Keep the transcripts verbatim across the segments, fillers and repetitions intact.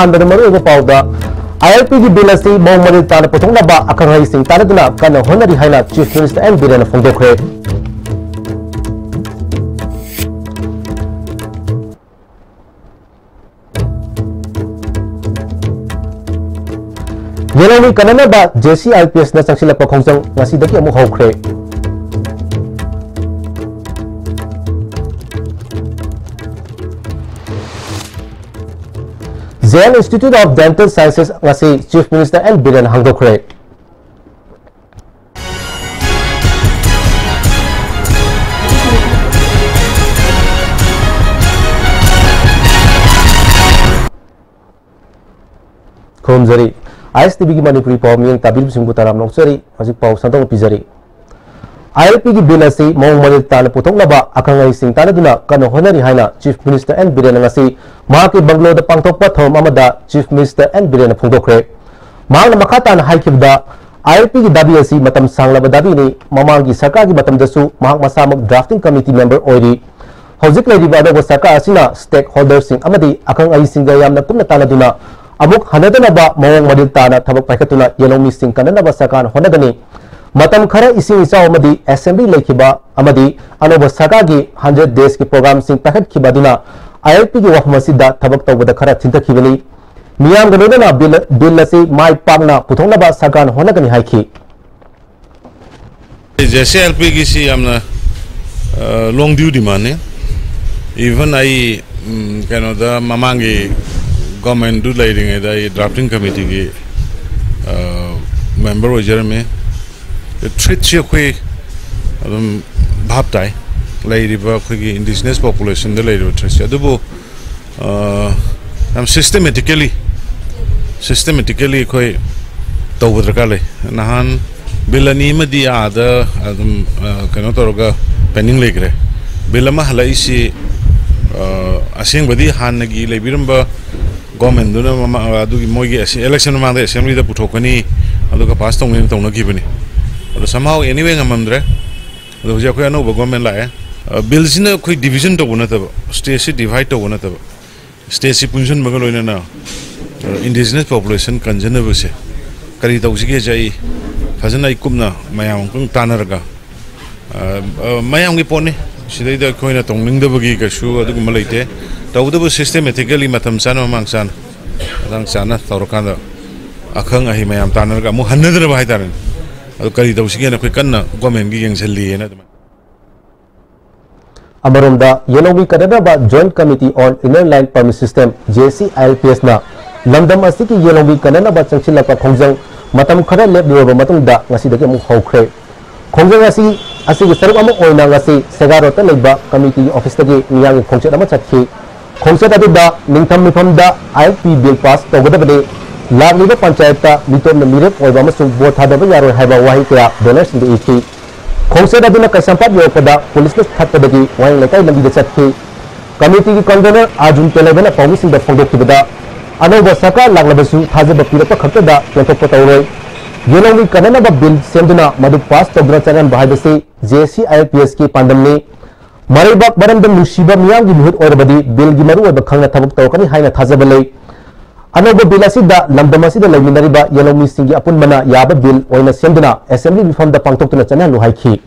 ꯑꯍꯥꯟꯕꯗ ꯃꯔꯨꯑꯣꯏꯕ ꯄꯥꯎꯗ, ILP ꯒꯤ ꯕꯤꯜ ꯑꯁꯤ ꯃꯑꯣꯡ ꯃꯔꯤꯜ ꯇꯥꯅ ꯄꯨꯊꯣꯛꯅꯕ ꯑꯈꯪ ꯑꯍꯩꯁꯤꯡ ꯇꯥꯟꯅꯗꯨꯅ ꯀꯟꯅ ꯍꯣꯠꯅꯔꯤ ꯍꯥꯏꯅ Chief Minister N ꯕꯤꯔꯦꯟꯅ ꯐꯣꯡꯗꯣꯛꯈ꯭ꯔꯦ꯫ ꯌꯦꯂꯣꯃꯤ ꯀꯟꯅꯅꯕ JC IPS ꯅ ꯆꯪꯁꯤꯜꯂꯛꯄ ꯈꯣꯡꯖꯪ ꯉꯁꯤꯗꯒꯤ ꯑꯃꯨꯛ ꯍꯧꯈ꯭ꯔꯦ꯫ Jain Institute of Dental Sciences ꯉꯁꯤ Chief Minister N Biren ꯍꯥꯡꯗꯣꯛꯈ꯭ꯔꯦ꯫ ꯈꯨꯔꯨꯝꯖꯔꯤ꯫ ISTV ꯒꯤ ꯃꯅꯤꯄꯨꯔꯤ ꯄꯥꯎ ꯃꯤꯠꯌꯦꯡ ꯇꯥꯕꯤꯔꯤꯕꯁꯤꯡꯕꯨ ꯇꯔꯥꯝꯅ ꯑꯣꯛꯆꯔꯤ꯫ ꯍꯧꯖꯤꯛ ꯄꯥꯎ ꯁꯟꯗꯣꯛꯅ ꯄꯤꯖꯔꯤ꯫ ILP ꯒꯤ ꯕꯤꯜ ꯑꯁꯤ ꯃꯑꯣꯡ ꯃꯔꯤꯜ ꯇꯥꯅ ꯄꯨꯊꯣꯛꯅꯕ ꯑꯈꯪ ꯑꯍꯩꯁꯤꯡ ꯇꯥꯟꯅꯗꯨꯅ ꯀꯟꯅ ꯍꯣꯠꯅꯔꯤ ꯍꯥꯏꯅ Chief Minister N ꯕꯤꯔꯦꯟꯅ ꯉꯁꯤ ꯃꯍꯥꯛꯀꯤ ꯕꯪꯒ꯭ꯂꯣꯗ ꯄꯥꯡꯊꯣꯛꯄ ꯊꯧꯔꯝ ꯑꯃꯗ Chief Minister N ꯕꯤꯔꯦꯟꯅ ꯐꯣꯡꯗꯣꯛꯈ꯭ꯔꯦ꯫ ꯃꯍꯥꯛꯅ ꯃꯈꯥ ꯇꯥꯅ ꯍꯥꯏꯈꯤꯕꯗ, ILP ꯒꯤ ꯗꯥꯕꯤ ꯑꯁꯤ ꯃꯇꯝ ꯁꯥꯡꯂꯕ ꯗꯥꯕꯤꯅꯤ꯫ ꯃꯃꯥꯡꯒꯤ ꯁꯔꯀꯥꯔꯒꯤ ꯃꯇꯝꯗꯁꯨ ꯃꯍꯥꯛ ꯃꯁꯥꯃꯛ drafting committee member ꯑꯣꯏꯔꯤ꯫ ꯍꯧꯖꯤꯛ ꯂꯩꯔꯤꯕ ꯑꯅꯧꯕ ꯁꯔꯀꯥꯔ ꯑꯁꯤꯅ stakeholder ꯁꯤꯡ ꯑꯃꯗꯤ ꯑꯈꯪ ꯑꯍꯩꯁꯤꯡꯒ ꯌꯥꯝꯅ ꯀꯨꯞꯅ ꯇꯥꯟꯅꯗꯨꯅ ꯑꯃꯨꯛ ꯍꯟꯅꯗꯅꯕ ꯃꯑꯣꯡ ꯃꯔꯤꯜ ꯇꯥꯅ ꯊꯕꯛ ꯄꯥꯏꯈꯠꯇꯨꯅ ꯌꯦꯜꯍꯧꯃꯤꯁꯤꯡ ꯀꯟꯅꯅꯕ ꯁꯔꯀꯥꯔꯅ ꯍꯣꯠꯅꯒꯅꯤ꯫ ꯃꯇꯝ ꯈꯔ ꯏꯁꯤꯡ ꯏꯆꯥꯎ ꯑꯃꯗꯤ assembly ꯂꯩꯈꯤꯕ ꯑꯃꯗꯤ ꯑꯅꯧꯕ ꯁꯔꯀꯥꯔꯒꯤ hundred days ꯀꯤ program ꯁꯤꯡ ꯄꯥꯏꯈꯠꯈꯤꯕ ꯑꯗꯨꯅ ILP ꯒꯤ ꯋꯥꯐꯝ ꯑꯁꯤꯗ ꯊꯕꯛ ꯇꯧꯕꯗ ꯈꯔ ꯊꯤꯟꯊꯈꯤꯕꯅꯤ꯫ ꯃꯤꯌꯥꯝꯒ ꯂꯣꯏꯅꯅ ꯕꯤꯜ, ꯕꯤꯜ ꯑꯁꯤ ꯃꯥꯏ ꯄꯥꯛꯅ ꯄꯨꯊꯣꯛꯅꯕ ꯁꯔꯀꯥꯔꯅ ꯍꯣꯠꯅꯒꯅꯤ ꯍꯥꯏꯈꯤ꯫ JCILP ꯒꯤꯁꯤ ꯌꯥꯝꯅ, ꯑ, long due demand ꯅꯤ꯫ Even ꯑꯩ, ꯎꯝ, ꯀꯩꯅꯣꯗ ꯃꯃꯥꯡꯒꯤ government ꯗꯨ ꯂꯩꯔꯤꯉꯩꯗ ꯑꯩ drafting committee ꯒꯤ, ꯑ, member ꯑꯣꯏꯖꯔꯝꯃꯤ꯫ Threat ꯁꯤ ꯑꯩꯈꯣꯏ ꯑꯗꯨꯝ ꯚꯥꯞ ꯇꯥꯏ, ꯂꯩꯔꯤꯕ ꯑꯩꯈꯣꯏꯒꯤ indigenous population ꯗ ꯂꯩꯔꯤꯕ threat ꯁꯦ꯫ ꯑꯗꯨꯕꯨ ꯑ, ꯌꯥꯝ systematically, systematically ꯑꯩꯈꯣꯏ ꯇꯧꯕ ꯗꯔꯀꯥꯔ ꯂꯩ꯫ ꯅꯍꯥꯟ ꯕꯤꯜ ꯑꯅꯤ ꯑꯃꯗꯤ ꯑꯥꯗ ꯑꯗꯨꯝ, ꯑ, ꯀꯩꯅꯣ ꯇꯧꯔꯒ pending ꯂꯩꯈ꯭ꯔꯦ꯫ ꯕꯤꯜ ꯑꯃ ꯍꯜꯂꯛꯏꯁꯤ, ꯑ, ꯑꯁꯦꯡꯕꯗꯤ ꯍꯥꯟꯅꯒꯤ ꯂꯩꯕꯤꯔꯝꯕ government ꯗꯨꯅ ꯃꯃꯥ-, ꯑꯗꯨꯒꯤ ꯃꯣꯏꯒꯤ ꯑꯁꯤ election ꯃꯃꯥꯡꯗ assembly ꯗ ꯄꯨꯊꯣꯛꯀꯅꯤ, ꯑꯗꯨꯒ pass ꯇꯧꯅꯤꯅ ꯇꯧꯅꯈꯤꯕꯅꯤ꯫ ꯑꯗꯣ somehow anyway ꯉꯝꯃꯝꯗ꯭ꯔꯦ꯫ ꯑꯗꯣ ꯍꯧꯖꯤꯛ ꯑꯩꯈꯣꯏ ꯑꯅꯧꯕ government ꯂꯥꯛꯑꯦ꯫ ꯑ, ꯕꯤꯜꯁꯤꯅ ꯑꯩꯈꯣꯏ division ꯇꯧꯕ ꯅꯠꯇꯕ, state ꯁꯤ divide ꯇꯧꯕ ꯅꯠꯇꯕ, state ꯁꯤ ꯄꯨꯟꯁꯤꯟꯕꯒ ꯂꯣꯏꯅꯅ Indigenous population ꯀꯟꯖꯅꯕꯁꯦ ꯀꯔꯤ ꯇꯧꯁꯤꯒꯦꯁꯦ ꯑꯩ ꯐꯖꯅ ꯑꯩ ꯀꯨꯞꯅ ꯃꯌꯥꯝ ꯑꯃꯨꯛꯇꯪ ꯇꯥꯟꯅꯔꯒ, ꯑ, ꯑ, ꯃꯌꯥꯝꯒꯤ ꯄꯣꯠꯅꯤ꯫ ꯁꯤꯗꯩꯗ ꯑꯩꯈꯣꯏꯅ ꯇꯧꯅꯤꯡꯗꯕꯒꯤ ꯀꯩꯁꯨ ꯑꯗꯨꯒꯨꯝꯕ ꯂꯩꯇꯦ꯫ ꯇꯧꯕꯇꯕꯨ systematically ꯃꯇꯝ ꯆꯥꯅ, ꯃꯃꯥꯡ ꯆꯥꯅ, ꯃꯇꯥꯡ ꯆꯥꯅ ꯇꯧꯔꯀꯥꯟꯗ ꯑꯈꯪ ꯑꯍꯩ ꯃꯌꯥꯝ ꯇꯥꯟꯅꯔꯒ ꯑꯃꯨꯛ ꯍꯟꯅꯗꯅꯕ ꯍꯥꯏꯇꯥꯔꯦꯅꯦ꯫ ꯑꯗꯨ ꯀꯔꯤ ꯇꯧꯁꯤꯒꯦꯅ ꯑꯩꯈꯣꯏ ꯀꯟꯅ governmentꯒꯤ ꯌꯦꯡꯁꯤꯜꯂꯤꯑꯅ ꯑꯗꯨꯃꯥꯏꯅ꯫ ꯑꯃꯔꯣꯝꯗ, ꯌꯦꯂꯣꯡꯃꯤ ꯀꯟꯅꯅꯕ Joint Committee on Inner Line Permit System, JCILPS ꯅ ꯂꯝꯗꯝ ꯑꯁꯤꯒꯤ ꯌꯦꯂꯣꯡꯃꯤ ꯀꯟꯅꯅꯕ ꯆꯪꯁꯤꯜꯂꯛꯄ ꯈꯣꯡꯖꯪ ꯃꯇꯝ ꯈꯔ ꯂꯦꯞꯂꯨꯔꯕ ꯃꯇꯨꯡꯗ ꯉꯁꯤꯗꯒꯤ ꯑꯃꯨꯛ ꯍꯧꯈ꯭ꯔꯦ꯫ ꯈꯣꯡꯖꯪ ꯑꯁꯤ, ꯑꯁꯤꯒꯤ ꯁꯔꯨꯛ ꯑꯃ ꯑꯣꯏꯅ ꯉꯁꯤ ꯁꯦꯒꯥ ꯔꯣꯗꯇ ꯂꯩꯕ committee ꯒꯤ office ꯇꯒꯤ ꯃꯤꯌꯥꯝꯒꯤ ꯈꯣꯡꯆꯠ ꯑꯃ ꯆꯠꯈꯤ꯫ ꯈꯣꯡꯆꯠ ꯑꯗꯨꯗ ꯅꯤꯡꯊꯝ ꯃꯤꯐꯝꯗ ILP bill pass ꯇꯧꯒꯗꯕꯅꯤ, ꯂꯥꯛꯂꯤꯕ ꯄꯟꯆꯥꯌꯠꯇ ꯃꯤꯇꯣꯞꯅ ꯃꯤꯔꯦꯞ ꯑꯣꯏꯕ ꯑꯃꯁꯨꯡ vote ꯊꯥꯗꯕ ꯌꯥꯔꯣꯏ ꯍꯥꯏꯕ ꯋꯥꯍꯩ ꯀꯌꯥ banner ꯁꯤꯡꯗ ꯏꯈꯤ꯫ ꯈꯣꯡꯆꯠ ꯑꯗꯨꯅ ꯀꯩꯁꯥꯝꯄꯥꯠ ꯌꯧꯔꯛꯄꯗ police ꯅ ꯊꯠꯄꯗꯒꯤ ꯋꯥꯍꯦꯡ ꯂꯩꯀꯥꯏ ꯂꯝꯕꯤꯗ ꯆꯠꯈꯤ꯫ Committee ꯒꯤ convener ꯑꯥꯔꯖꯨꯟ ꯇꯦꯂꯩꯕꯅ ꯄꯥꯎꯃꯤꯁꯤꯡꯗ ꯐꯣꯡꯗꯣꯛꯈꯤꯕꯗ, ꯑꯅꯧꯕ ꯁꯔꯀꯥꯔ ꯂꯥꯛꯂꯕꯁꯨ ꯊꯥꯖꯕ ꯄꯤꯔꯛꯄ ꯈꯛꯇꯗ ꯄꯦꯟꯊꯣꯛꯄ ꯇꯧꯔꯣꯏ꯫ ꯌꯦꯂꯣꯡꯃꯤ ꯀꯟꯅꯅꯕ bill ꯁꯦꯝꯗꯨꯅ ꯃꯗꯨ pass ꯇꯧꯗꯨꯅ ꯆꯠꯍꯟꯕ ꯍꯥꯏꯕꯁꯤ JCILPS ꯀꯤ ꯄꯥꯟꯗꯝꯅꯤ꯫ ꯃꯔꯩꯕꯥꯛ ꯃꯔꯝꯗꯝ ꯅꯨꯡꯁꯤꯕ ꯃꯤꯌꯥꯝꯒꯤ ꯃꯤꯍꯨꯠ ꯑꯣꯏꯔꯕꯗꯤ bill ꯒꯤ ꯃꯔꯨꯑꯣꯏꯕ ꯈꯪꯅ ꯊꯕꯛ ꯇꯧꯔꯛꯀꯅꯤ ꯍꯥꯏꯅ ꯊꯥꯖꯕ ꯂꯩ꯫ ꯑꯅꯧꯕ bill ꯑꯁꯤꯗ ꯂꯝꯗꯝ ꯑꯁꯤꯗ ꯂꯩꯃꯤꯟꯅꯔꯤꯕ ꯌꯦꯂꯧꯃꯤꯁꯤꯡꯒꯤ ꯑꯄꯨꯟꯕꯅ ꯌꯥꯕ bill ꯑꯣꯏꯅ ꯁꯦꯝꯗꯨꯅ assembly ꯃꯤꯐꯝꯗ ꯄꯥꯡꯊꯣꯛꯇꯨꯅ ꯆꯠꯅꯍꯜꯂꯨ ꯍꯥꯏꯈꯤ꯫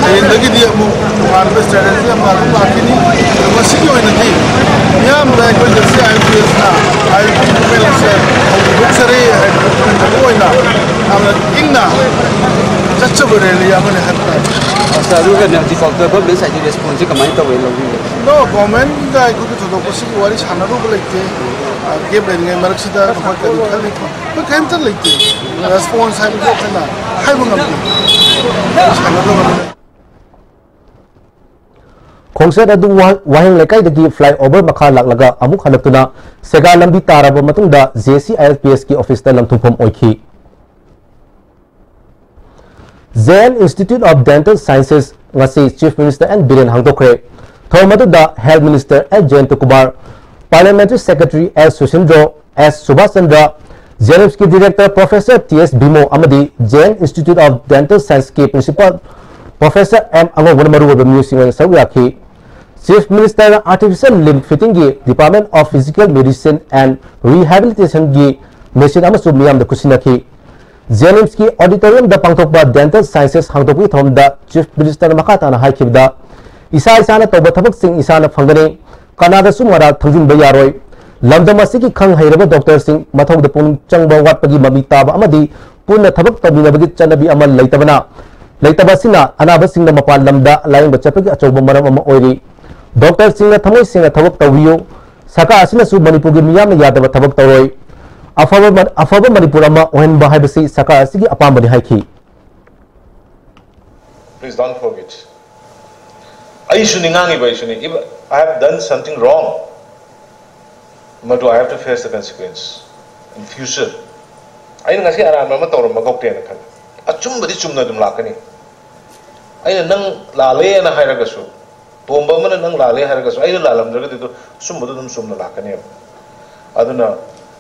ꯍꯌꯦꯡꯗꯒꯤꯗꯤ ꯑꯃꯨꯛ ꯇꯣꯉꯥꯟꯕ strategy ꯑꯃ ꯑꯗꯨꯝ ꯂꯥꯛꯈꯤꯅꯤ꯫ ꯑꯗꯣ ꯃꯁꯤꯒꯤ ꯑꯣꯏꯅꯗꯤ ꯃꯤꯌꯥꯝꯗ ꯑꯩꯈꯣꯏ JCILPS ꯅ ꯍꯥꯏꯔꯤꯕ movement ꯑꯁꯦ ꯍꯧꯗꯣꯛꯆꯔꯤ ꯍꯥꯏꯕ ꯃꯔꯨ ꯑꯣꯏꯅ ꯌꯥꯝꯅ ꯏꯪꯅ ꯆꯠꯆꯕ rally ꯑꯃꯅꯤ ꯍꯥꯏꯕ ꯇꯥꯔꯦ꯫ ꯑꯁ, ꯑꯗꯨꯒꯅꯦ, ꯍꯧꯖꯤꯛꯐꯥꯎꯗ government side ꯗꯒꯤ response ꯁꯦ ꯀꯃꯥꯏꯅ ꯇꯧꯋꯦ, ꯂꯧꯕꯤꯒꯦ? No, government ꯒ ꯑꯩꯈꯣꯏꯒꯤ ꯊꯣꯏꯗꯣꯛꯄ ꯁꯤꯒꯤ ꯋꯥꯔꯤ ꯁꯥꯟꯅꯔꯨꯕ ꯂꯩꯇꯦ꯫ ꯑ, gap ꯂꯩꯔꯤꯉꯩ ꯃꯔꯛꯁꯤꯗ ꯅꯈꯣꯏ ꯀꯔꯤ ꯈꯜꯂꯤ? ꯑꯩꯈꯣꯏ ꯀꯔꯤꯝꯇ ꯂꯩꯇꯦ꯫ Response ꯍꯥꯏꯕꯗꯨ ꯑꯩꯈꯣꯏꯅ ꯍꯥꯏꯕ ꯉꯝꯗꯦ꯫ ꯁꯥꯟꯅꯗꯕꯅꯤꯅ꯫ ꯈꯣꯡꯆꯠ ꯑꯗꯨ ꯋꯥ-, ꯋꯥꯍꯦꯡ ꯂꯩꯀꯥꯏꯗꯒꯤ flyover ꯃꯈꯥ ꯂꯥꯛꯂꯒ ꯑꯃꯨꯛ ꯍꯜꯂꯛꯇꯨꯅ ꯁꯦꯒꯥ ꯂꯝꯕꯤ ꯇꯥꯔꯕ ꯃꯇꯨꯡꯗ JCILPS ꯀꯤ office ꯇ ꯂꯪꯊꯣꯛꯐꯝ ꯑꯣꯏꯈꯤ꯫ Jain Institute of Dental Sciences ꯉꯁꯤ Chief Minister N ꯕꯤꯔꯦꯟ ꯍꯥꯡꯗꯣꯛꯈ꯭ꯔꯦ꯫ ꯊꯧꯔꯝ ꯑꯗꯨꯗ Health Minister S ꯖꯌꯟꯇ Kumar, Parliamentary Secretary S ꯁꯨꯁꯤꯟꯗ꯭ꯔꯣ, S Subhas Chandra, JNIMS ꯀꯤ Director Professor T S Bimo ꯑꯃꯗꯤ Jain Institute of Dental Science ꯀꯤ Principal Professor M ꯑꯉꯧꯕꯅ ꯃꯔꯨꯑꯣꯏꯕ ꯃꯤꯑꯣꯏꯁꯤꯡ ꯑꯣꯏꯅ ꯁꯔꯨꯛ ꯌꯥꯈꯤ꯫ Chief Minister Artificial Limb Fitting ꯒꯤ Department of Physical Medicine and Rehabilitation ꯒꯤ machine ꯑꯃꯁꯨ ꯃꯤꯌꯥꯝꯗ ꯈꯨꯠꯁꯤꯟꯅꯈꯤ꯫ JNIMS ꯀꯤ auditorium ꯗ ꯄꯥꯡꯊꯣꯛꯄ Dental Sciences ꯍꯥꯡꯗꯣꯛꯄꯒꯤ ꯊꯧꯔꯝꯗ Chief Minister ꯅ ꯃꯈꯥ ꯇꯥꯅ ꯍꯥꯏꯈꯤꯕꯗ, ꯏꯁꯥ ꯏꯁꯥꯅ ꯇꯧꯕ ꯊꯕꯛꯁꯤꯡ ꯏꯁꯥꯅ ꯐꯪꯒꯅꯤ, ꯀꯅꯥꯗꯁꯨ ꯃꯔꯥꯜ ꯊꯝꯖꯤꯟꯕ ꯌꯥꯔꯣꯏ꯫ ꯂꯝꯗꯝ ꯑꯁꯤꯒꯤ ꯈꯪ ꯍꯩꯔꯕ doctor ꯁꯤꯡ ꯃꯊꯧꯗ ꯄꯨꯛꯅꯤꯡ ꯆꯪꯕ ꯋꯥꯠꯄꯒꯤ ꯃꯃꯤ ꯇꯥꯕ ꯑꯃꯗꯤ ꯄꯨꯟꯅ ꯊꯕꯛ ꯇꯧꯃꯤꯟꯅꯕꯒꯤ ꯆꯠꯅꯕꯤ ꯑꯃ ꯂꯩꯇꯕꯅ, ꯂꯩꯇꯕ ꯑꯁꯤꯅ ꯑꯅꯥꯕꯁꯤꯡꯅ ꯃꯄꯥꯟ ꯂꯝꯗ ꯂꯥꯌꯦꯡꯕ ꯆꯠꯄꯒꯤ ꯑꯆꯧꯕ ꯃꯔꯝ ꯑꯃ ꯑꯣꯏꯔꯤ꯫ Doctor ꯁꯤꯡꯅ ꯊꯃꯣꯏ ꯁꯦꯡꯅ ꯊꯕꯛ ꯇꯧꯕꯤꯌꯨ꯫ ꯁꯔꯀꯥꯔ ꯑꯁꯤꯅꯁꯨ ꯃꯅꯤꯄꯨꯔꯒꯤ ꯃꯤꯌꯥꯝꯅ ꯌꯥꯗꯕ ꯊꯕꯛ ꯇꯧꯔꯣꯏ꯫ ꯑꯐꯕ ꯃ-, ꯑꯐꯕ ꯃꯅꯤꯄꯨꯔ ꯑꯃ ꯑꯣꯏꯍꯟꯕ ꯍꯥꯏꯕꯁꯤ ꯁꯔꯀꯥꯔ ꯑꯁꯤꯒꯤ ꯑꯄꯥꯝꯕꯅꯤ ꯍꯥꯏꯈꯤ꯫ Please don't forget. ꯑꯩꯁꯨꯅꯤ ꯉꯥꯡꯉꯤꯕ, ꯑꯩꯁꯨꯅꯤ꯫ If I have done something wrong, ꯃꯗꯨ I have to face the consequence in future. ꯑꯩꯅ ꯉꯁꯤ ꯑꯔꯥꯟꯕ ꯑꯃ ꯇꯧꯔꯝꯕ ꯀꯧꯗꯦꯅ ꯈꯜꯂꯤ꯫ ꯑꯆꯨꯝꯕꯗꯤ ꯆꯨꯝꯅ ꯑꯗꯨꯝ ꯂꯥꯛꯀꯅꯤ꯫ ꯑꯩꯅ ꯅꯪ ꯂꯥꯜꯂꯦꯅ ꯍꯥꯏꯔꯒꯁꯨ, ꯇꯣꯝꯕ ꯑꯃꯅ ꯅꯪ ꯂꯥꯜꯂꯦ ꯍꯥꯏꯔꯒꯁꯨ, ꯑꯩꯅ ꯂꯥꯜꯂꯝꯗ꯭ꯔꯒꯗꯤ ꯑꯗꯨ ꯑꯆꯨꯝꯕꯗꯣ ꯑꯗꯨꯝ ꯆꯨꯝꯅ ꯂꯥꯛꯀꯅꯦꯕ꯫ ꯑꯗꯨꯅ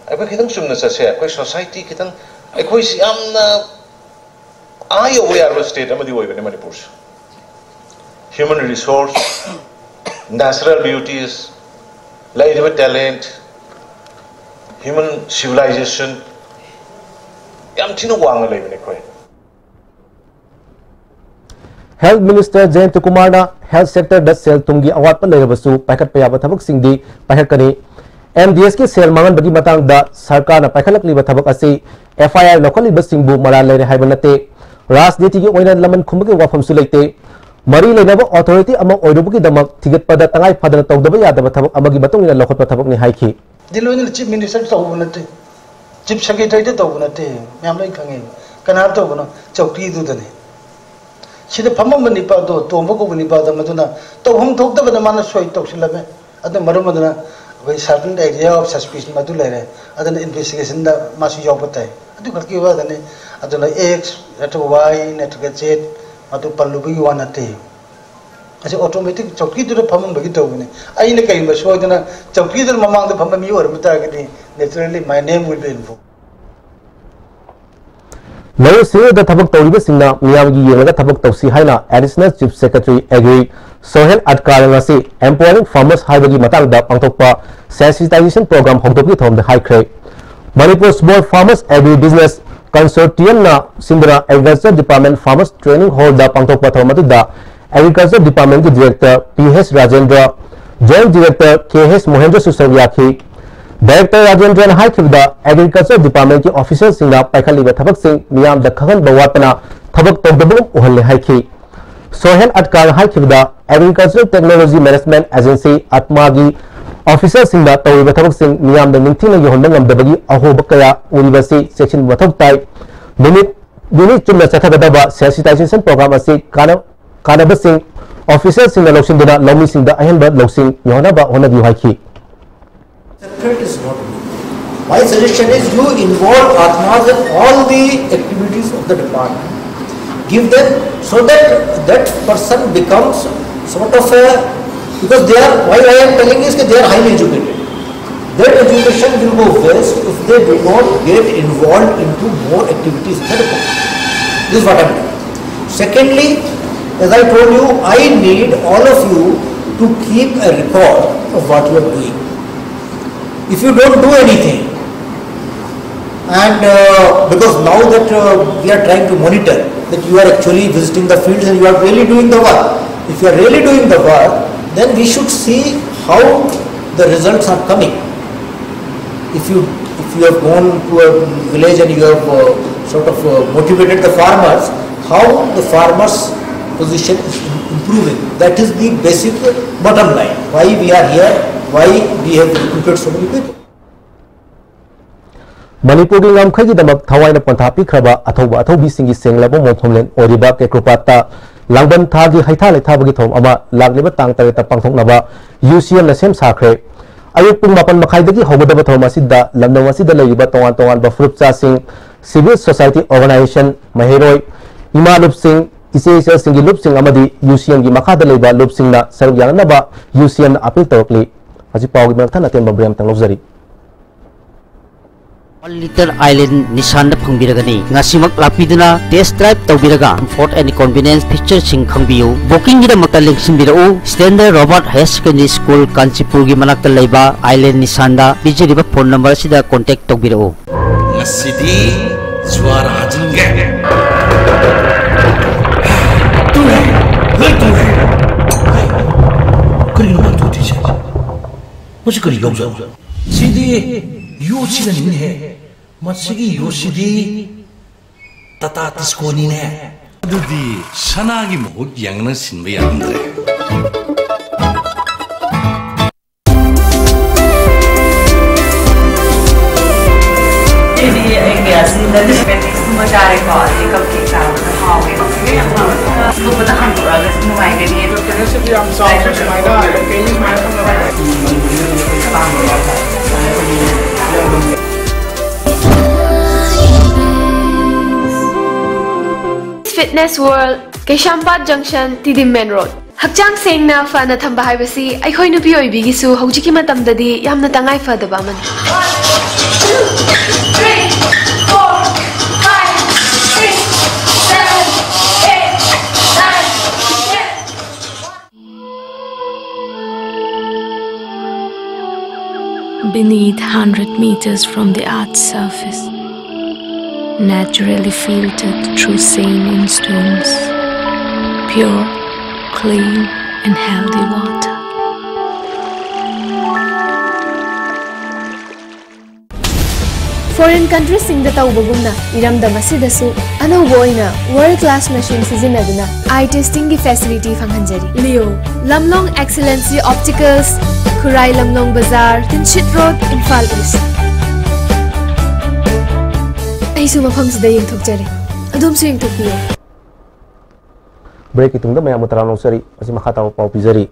ꯑꯩꯈꯣꯏ ꯈꯤꯇꯪ ꯆꯨꯝꯅ ꯆꯠꯁꯦ꯫ ꯑꯩꯈꯣꯏ society ꯈꯤꯇꯪ, ꯑꯩꯈꯣꯏꯁꯤ ꯌꯥꯝꯅ ꯑꯥ ꯌꯧꯕ ꯌꯥꯔꯕ state ꯑꯃꯗꯤ ꯑꯣꯏꯕꯅꯤ ꯃꯅꯤꯄꯨꯔꯁꯦ꯫ Human resource, natural beauties, ꯂꯩꯔꯤꯕ talent, human civilization ꯌꯥꯝ ꯊꯤꯅ ꯋꯥꯡꯅ ꯂꯩꯕꯅꯤ ꯑꯩꯈꯣꯏ꯫ Health Minister ꯖꯌꯟꯇ ꯀꯨꯃꯥꯔꯅ health sector ꯗ ꯁꯦꯜ ꯊꯨꯝꯒꯤ ꯑꯋꯥꯠꯄ ꯂꯩꯔꯕꯁꯨ ꯄꯥꯏꯈꯠꯄ ꯌꯥꯕ ꯊꯕꯛꯁꯤꯡꯗꯤ ꯄꯥꯏꯈꯠꯀꯅꯤ꯫ MDS ꯀꯤ ꯁꯦꯜ ꯃꯥꯡꯍꯟꯕꯒꯤ ꯃꯇꯥꯡꯗ ꯁꯔꯀꯥꯔꯅ ꯄꯥꯏꯈꯠꯂꯛꯂꯤꯕ ꯊꯕꯛ ꯑꯁꯤ FIR ꯂꯧꯈꯠꯂꯤꯕꯁꯤꯡꯕꯨ ꯃꯔꯥꯜ ꯂꯩꯔꯦ ꯍꯥꯏꯕ ꯅꯠꯇꯦ꯫ ꯔꯥꯖꯅꯤꯇꯤꯒꯤ ꯑꯣꯏꯅ ꯂꯃꯟ ꯈꯨꯝꯕꯒꯤ ꯋꯥꯐꯝꯁꯨ ꯂꯩꯇꯦ꯫ ꯃꯔꯤ ꯂꯩꯅꯕ authority ꯑꯃ ꯑꯣꯏꯔꯨꯕꯒꯤꯗꯃꯛ ꯊꯤꯒꯠꯄꯗ ꯇꯉꯥꯏ ꯐꯗꯅ ꯇꯧꯗꯕ ꯌꯥꯗꯕ ꯊꯕꯛ ꯑꯃꯒꯤ ꯃꯇꯨꯡ ꯏꯟꯅ ꯂꯧꯈꯠꯄ ꯊꯕꯛꯅꯤ ꯍꯥꯏꯈꯤ꯫ ꯗꯤ ꯂꯣꯏꯅ Chief Minister ꯇꯧꯕ ꯅꯠꯇꯦ, Chief Secretary ꯗ ꯇꯧꯕ ꯅꯠꯇꯦ, ꯃꯌꯥꯝ ꯂꯣꯏ ꯈꯪꯉꯦ꯫ ꯀꯅꯥ ꯇꯧꯕꯅꯣ? ꯆꯧꯀꯤꯗꯨꯗꯅꯤ꯫ ꯁꯤꯗ ꯐꯝꯃꯝꯕ ꯅꯤꯄꯥꯗꯣ, ꯇꯣꯝꯕ ꯀꯧꯕ ꯅꯤꯄꯥꯗꯣ, ꯃꯗꯨꯅ ꯇꯧꯐꯝ ꯊꯣꯛꯇꯕꯅ ꯃꯥꯅ ꯁꯣꯏ ꯇꯧꯁꯤꯜꯂꯝꯃꯦ꯫ ꯑꯗꯨꯅ ꯃꯔꯝ ꯑꯗꯨꯅ ꯑꯩꯈꯣꯏ certain area of suspicion ꯃꯗꯨ ꯂꯩꯔꯦ꯫ ꯑꯗꯨꯅ investigation ꯗ ꯃꯥꯁꯨ ꯌꯥꯎꯕ ꯇꯥꯏ꯫ ꯑꯗꯨ ꯈꯛꯀꯤ ꯋꯥꯗꯅꯤ꯫ ꯑꯗꯨꯅ X ꯅꯠꯇ꯭ꯔꯒ Y ꯅꯠꯇ꯭ꯔꯒ Z ꯃꯗꯨ ꯄꯜꯂꯨꯕꯒꯤ ꯋꯥ ꯅꯠꯇꯦ꯫ ꯑꯁꯤ automatic ꯆꯧꯀꯤꯗꯨꯗ ꯐꯝꯃꯝꯕꯒꯤ ꯇꯧꯕꯅꯤ꯫ ꯑꯩꯅ ꯀꯔꯤꯒꯨꯝꯕ ꯁꯣꯏꯗꯅ ꯆꯧꯀꯤꯗꯨꯗ ꯃꯃꯥꯡꯗ ꯐꯝꯕ ꯃꯤ ꯑꯣꯏꯔꯝꯕ ꯇꯥꯔꯒꯗꯤ, naturally my name will be involved꯫ ꯂꯧꯎ ꯁꯤꯡꯎꯗ ꯊꯕꯛ ꯇꯧꯔꯤꯕꯁꯤꯡꯅ ꯃꯤꯌꯥꯝꯒꯤ ꯌꯦꯡꯂꯒ ꯊꯕꯛ ꯇꯧꯁꯤ ꯍꯥꯏꯅ Additional Chief Secretary Agri Sohail ꯑꯠꯀꯥꯔ ꯉꯁꯤ Empowering Farmers ꯍꯥꯏꯕꯒꯤ ꯃꯇꯥꯡꯗ ꯄꯥꯡꯊꯣꯛꯄ sensitization program ꯍꯧꯗꯣꯛꯄꯒꯤ ꯊꯧꯔꯝꯗ ꯍꯥꯏꯈ꯭ꯔꯦ꯫ Manipur Small Farmers Agri Business Consortiumꯅ ꯁꯤꯟꯗꯨꯅ Agriculture Department Farmers Training Hallꯗ ꯄꯥꯡꯊꯣꯛꯄ ꯊꯧꯔꯝ ꯑꯗꯨꯗ Agriculture Departmentꯀꯤ Director P H Rajendra, Joint Director K H ꯃꯣꯍꯦꯟꯗ꯭ꯔꯁꯨ ꯁꯔꯨꯛ ꯌꯥꯈꯤ꯫ Director ꯔꯥꯖꯦꯟꯗ꯭ꯔꯅ ꯍꯥꯏꯈꯤꯕꯗ, Agriculture Departmentꯀꯤ officialꯁꯤꯡꯅ ꯄꯥꯏꯈꯠꯂꯤꯕ ꯊꯕꯛꯁꯤꯡ ꯃꯤꯌꯥꯝꯗ ꯈꯪꯍꯟꯕ ꯋꯥꯠꯄꯅ ꯊꯕꯛ ꯇꯧꯗꯕꯒꯨꯝ ꯎꯍꯜꯂꯦ ꯍꯥꯏꯈꯤ꯫ Sohail ꯑꯠꯀꯥꯔꯅ ꯍꯥꯏꯈꯤꯕꯗ, Agricultural Technology Management Agency, ATMAꯒꯤ officialꯁꯤꯡꯅ ꯇꯧꯔꯤꯕ ꯊꯕꯛꯁꯤꯡ ꯃꯤꯌꯥꯝꯗ ꯅꯤꯡꯊꯤꯅ ꯌꯧꯍꯟꯕ ꯉꯝꯗꯕꯒꯤ ꯑꯍꯣꯕ ꯀꯌꯥ ꯎꯔꯤꯕꯁꯤ ꯆꯦꯛꯁꯤꯟꯕ ꯃꯊꯧ ꯇꯥꯏ꯫ ꯅꯨꯃꯤꯠ ꯅꯤꯅꯤ ꯆꯨꯞꯅ ꯆꯠꯊꯒꯗꯕ sensitization program ꯑꯁꯤ ꯀꯥꯟꯅ-, ꯀꯥꯟꯅꯕꯁꯤꯡ officialꯁꯤꯡꯅ ꯂꯧꯁꯤꯟꯗꯨꯅ ꯂꯧꯃꯤꯁꯤꯡꯗ ꯑꯍꯦꯟꯕ ꯂꯧꯁꯤꯡ ꯌꯧꯍꯟꯅꯕ ꯍꯣꯠꯅꯕꯤꯌꯨ ꯍꯥꯏꯈꯤ꯫ Separate is not good. My suggestion is you involve ATMAs in all the activities of the department. Give them so that that person becomes sort of a, because they are, why I am telling is that they are highly educated. That education will go waste if they do not get involved into more activities in the department. This is what I am telling. Secondly, as I told you, I need all of you to keep a record of what you are doing. If you don't do anything, and uh, because now that uh, we are trying to monitor that you are actually visiting the fields and you are really doing the work, if you are really doing the work, then we should see how the results are coming. If you, if you have gone to a village and you have uh, sort of uh, motivated the farmers, how the farmers position is improving. That is the basic bottom line. Why we are here, why we have recruited so many people. ꯃꯅꯤꯄꯨꯔꯒꯤ ꯉꯝꯈꯩꯒꯤꯗꯃꯛ ꯊꯋꯥꯏꯅ ꯄꯣꯟꯊꯥ ꯄꯤꯈ꯭ꯔꯕ ꯑꯊꯧꯕ ꯑꯊꯧꯕꯤꯁꯤꯡꯒꯤ ꯁꯦꯡꯂꯕ ꯃꯣꯡꯐꯝꯂꯦꯟ ꯑꯣꯏꯔꯤꯕ ꯀꯦꯀ꯭ꯔꯨꯄꯥꯠꯇ ꯂꯥꯡꯕꯟ ꯊꯥꯒꯤ ꯍꯩꯊꯥ ꯂꯩꯊꯥꯕꯒꯤ ꯊꯧꯔꯝ ꯑꯃ ꯂꯥꯛꯂꯤꯕ ꯇꯥꯡ ꯇꯔꯦꯠꯇ ꯄꯥꯡꯊꯣꯛꯅꯕ UCMꯅ ꯁꯦꯝ ꯁꯥꯈ꯭ꯔꯦ꯫ ꯑꯌꯨꯛ ꯄꯨꯡ ꯃꯥꯄꯟ ꯃꯈꯥꯏꯗꯒꯤ ꯍꯧꯒꯗꯕ ꯊꯧꯔꯝ ꯑꯁꯤꯗ ꯂꯝꯗꯝ ꯑꯁꯤꯗ ꯂꯩꯔꯤꯕ ꯇꯣꯉꯥꯟ ꯇꯣꯉꯥꯟꯕ ꯐꯨꯔꯨꯞ ꯆꯥꯁꯤꯡ, civil society organization, ꯃꯍꯩꯔꯣꯏ, ꯏꯃꯥ ꯂꯨꯞꯁꯤꯡ, ꯏꯆꯦ ꯏꯆꯜꯁꯤꯡꯒꯤ ꯂꯨꯞꯁꯤꯡ ꯑꯃꯗꯤ UCMꯒꯤ ꯃꯈꯥꯗ ꯂꯩꯕ ꯂꯨꯞꯁꯤꯡꯅ ꯁꯔꯨꯛ ꯌꯥꯅꯅꯕ UCMꯅ appeal ꯇꯧꯔꯛꯂꯤ꯫ ꯍꯧꯖꯤꯛ ꯄꯥꯎꯒꯤ ꯃꯊꯪ ꯑꯇꯦꯟꯕ break ꯑꯃꯇꯪ ꯂꯧꯖꯔꯤ꯫ Little Island Nissan ꯗ ꯐꯪꯕꯤꯔꯒꯅꯤ꯫ ꯉꯁꯤꯃꯛ ꯂꯥꯛꯄꯤꯗꯨꯅ test drive ꯇꯧꯕꯤꯔꯒ comfort and convenience feature ꯁꯤꯡ ꯈꯪꯕꯤꯌꯨ꯫ Booking ꯒꯤꯗꯃꯛꯇ ꯂꯦꯡꯁꯤꯟꯕꯤꯔꯛꯎ, Standard Robert Higher Secondary School, ꯀꯥꯟꯆꯤꯄꯨꯔꯒꯤ ꯃꯅꯥꯛꯇ ꯂꯩꯕ Island Nissan ꯗ ꯄꯤꯖꯔꯤꯕ phone number ꯑꯁꯤꯗ contact ꯇꯧꯕꯤꯔꯛꯎ꯫ ꯉꯁꯤꯗꯤ ꯖ꯭ꯋꯥꯔ ꯍꯥꯖꯤꯟꯒꯦ꯫ ꯇꯨꯔꯦ, ꯂꯣꯏ ꯇꯨꯔꯦ꯫ ꯀꯔꯤꯅꯣ ꯃꯥ ꯇꯨꯗ꯭ꯔꯤꯁꯦ? ꯃꯁꯤ ꯀꯔꯤ ꯂꯧꯖꯥꯠꯅꯣ? ꯁꯤꯗꯤ ꯌꯣꯠꯁꯤꯅꯅꯤꯅꯦꯍꯦ꯫ ꯃꯁꯤꯒꯤ ꯌꯣꯠꯁꯤꯗꯤ ꯇꯥꯇꯥ ꯇꯤꯁꯀꯣꯅꯤꯅꯦ꯫ ꯑꯗꯨꯗꯤ ꯁꯅꯥꯒꯤ ꯃꯍꯨꯠ ꯌꯥꯡꯅ ꯁꯤꯟꯕ ꯌꯥꯔꯝꯗ꯭ꯔꯦ꯫ ꯑꯩꯗꯤ ꯑꯩ ꯀꯌꯥ ꯁꯤꯖꯤꯟꯅꯗꯦ꯫ ꯄꯦꯇꯤꯁꯀꯨꯝꯕ ꯆꯥꯔꯦꯀꯣ, ꯑꯗꯩ ꯀꯞ ꯀꯦꯛ ꯆꯥꯕꯗ ꯍꯥꯎꯋꯦ꯫ ꯑꯗꯨꯒꯨꯝꯕꯗ ꯍꯥꯡꯗꯣꯛꯑꯒꯁꯨ ꯅꯨꯡꯉꯥꯏꯒꯅꯤ꯫ ꯑꯗꯣ ꯀꯩꯅꯣꯁꯤꯕꯨ ꯌꯥꯝ ꯆꯥꯎꯅ ꯁꯨꯃꯥꯏꯅ ꯀꯩ ꯁꯨꯃꯥꯏꯅ ꯊꯝꯃꯒ Fitness World, ꯀꯩꯁꯥꯝꯄꯥꯠ Junction, ꯇꯤꯗꯤꯝ Main Road꯫ ꯍꯛꯆꯥꯡ ꯁꯦꯡꯅ ꯐꯅ ꯊꯝꯕ ꯍꯥꯏꯕꯁꯤ ꯑꯩꯈꯣꯏ ꯅꯨꯄꯤ ꯑꯣꯏꯕꯤꯒꯤꯁꯨ ꯍꯧꯖꯤꯛꯀꯤ ꯃꯇꯝꯗꯗꯤ ꯌꯥꯝꯅ ꯇꯉꯥꯏ ꯐꯗꯕ ꯑꯃꯅꯤ꯫ Beneath hundred meters from the earth's surface, naturally filtered through saline stones, pure, clean, and healthy water. Foreign countryꯁꯤꯡꯗ ꯇꯧꯕꯒꯨꯝꯅ ꯏꯔꯝꯗꯝ ꯑꯁꯤꯗꯁꯨ ꯑꯅꯧꯕ ꯑꯣꯏꯅ world class machine ꯁꯤꯖꯤꯟꯅꯗꯨꯅ eye testingꯒꯤ facility ꯐꯪꯍꯟꯖꯔꯤ꯫ Leo, Lamlong Excellency Opticals, ꯈꯨꯔꯥꯏ ꯂꯝꯂꯣꯡ ꯕꯖꯥꯔ, Tinshit Road, Imphal East꯫ ꯑꯩꯁꯨ ꯃꯐꯝꯁꯤꯗ ꯌꯦꯡꯊꯣꯛꯆꯔꯦ, ꯑꯗꯣꯝꯁꯨ ꯌꯦꯡꯊꯣꯛꯄꯤꯌꯨ꯫ Breakꯀꯤ ꯇꯨꯡꯗ ꯃꯌꯥꯝꯕꯨ ꯇꯔꯥꯝꯅ ꯑꯣꯛꯆꯔꯤ꯫ ꯃꯁꯤ ꯃꯈꯥ ꯇꯥꯕ ꯄꯥꯎ ꯄꯤꯖꯔꯤ꯫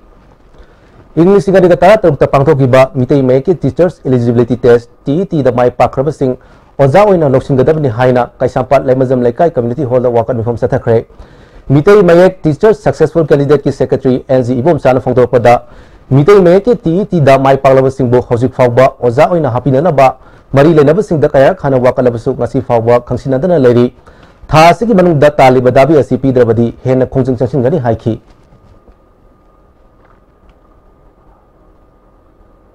ꯏꯪ ꯂꯤꯁꯤꯡ ꯑꯅꯤꯒ ꯇꯔꯥꯇꯔꯨꯛꯇ ꯄꯥꯡꯊꯣꯛꯈꯤꯕ ꯃꯤꯇꯩ ꯃꯌꯦꯛꯀꯤ Teachers Eligibility Test, T E ꯇꯤꯗ ꯃꯥꯏ ꯄꯥꯛꯈ꯭ꯔꯕꯁꯤꯡ ꯑꯣꯖꯥ ꯑꯣꯏꯅ ꯂꯧꯁꯤꯟꯒꯗꯕꯅꯤ ꯍꯥꯏꯅ ꯀꯩꯁꯥꯝꯄꯥꯠ ꯂꯩꯃꯖꯝ ꯂꯩꯀꯥꯏ community hallꯗ ꯋꯥꯀꯠ ꯃꯤꯐꯝ ꯆꯠꯊꯈ꯭ꯔꯦ꯫ ꯃꯤꯇꯩ ꯃꯌꯦꯛ Teachers Successful Candidateꯀꯤ secretary ꯑꯦꯟ ꯖꯤ ꯏꯕꯣꯝꯆꯥꯅ ꯐꯣꯡꯗꯣꯔꯛꯄꯗ, ꯃꯤꯇꯩ ꯃꯌꯦꯛꯀꯤ ꯇꯤ ꯏ ꯇꯤꯗ ꯃꯥꯏ ꯄꯥꯛꯂꯕꯁꯤꯡꯕꯨ ꯍꯧꯖꯤꯛ ꯐꯥꯎꯕ ꯑꯣꯖꯥ ꯑꯣꯏꯅ ꯍꯥꯞꯄꯤꯅꯅꯕ ꯃꯔꯤ ꯂꯩꯅꯕꯁꯤꯡꯗ ꯀꯌꯥꯔꯛ ꯍꯥꯟꯅ ꯋꯥꯀꯠꯂꯕꯁꯨ ꯉꯁꯤ ꯐꯥꯎꯕ ꯈꯪꯁꯤꯟꯅꯗꯅ ꯂꯩꯔꯤ꯫ ꯊꯥ ꯑꯁꯤꯒꯤ ꯃꯅꯨꯡꯗ ꯇꯥꯜꯂꯤꯕ ꯗꯥꯕꯤ ꯑꯁꯤ ꯄꯤꯗ꯭ꯔꯕꯗꯤ ꯍꯦꯟꯅ ꯈꯣꯡꯖꯪ ꯆꯪꯁꯤꯟꯒꯅꯤ ꯍꯥꯏꯈꯤ꯫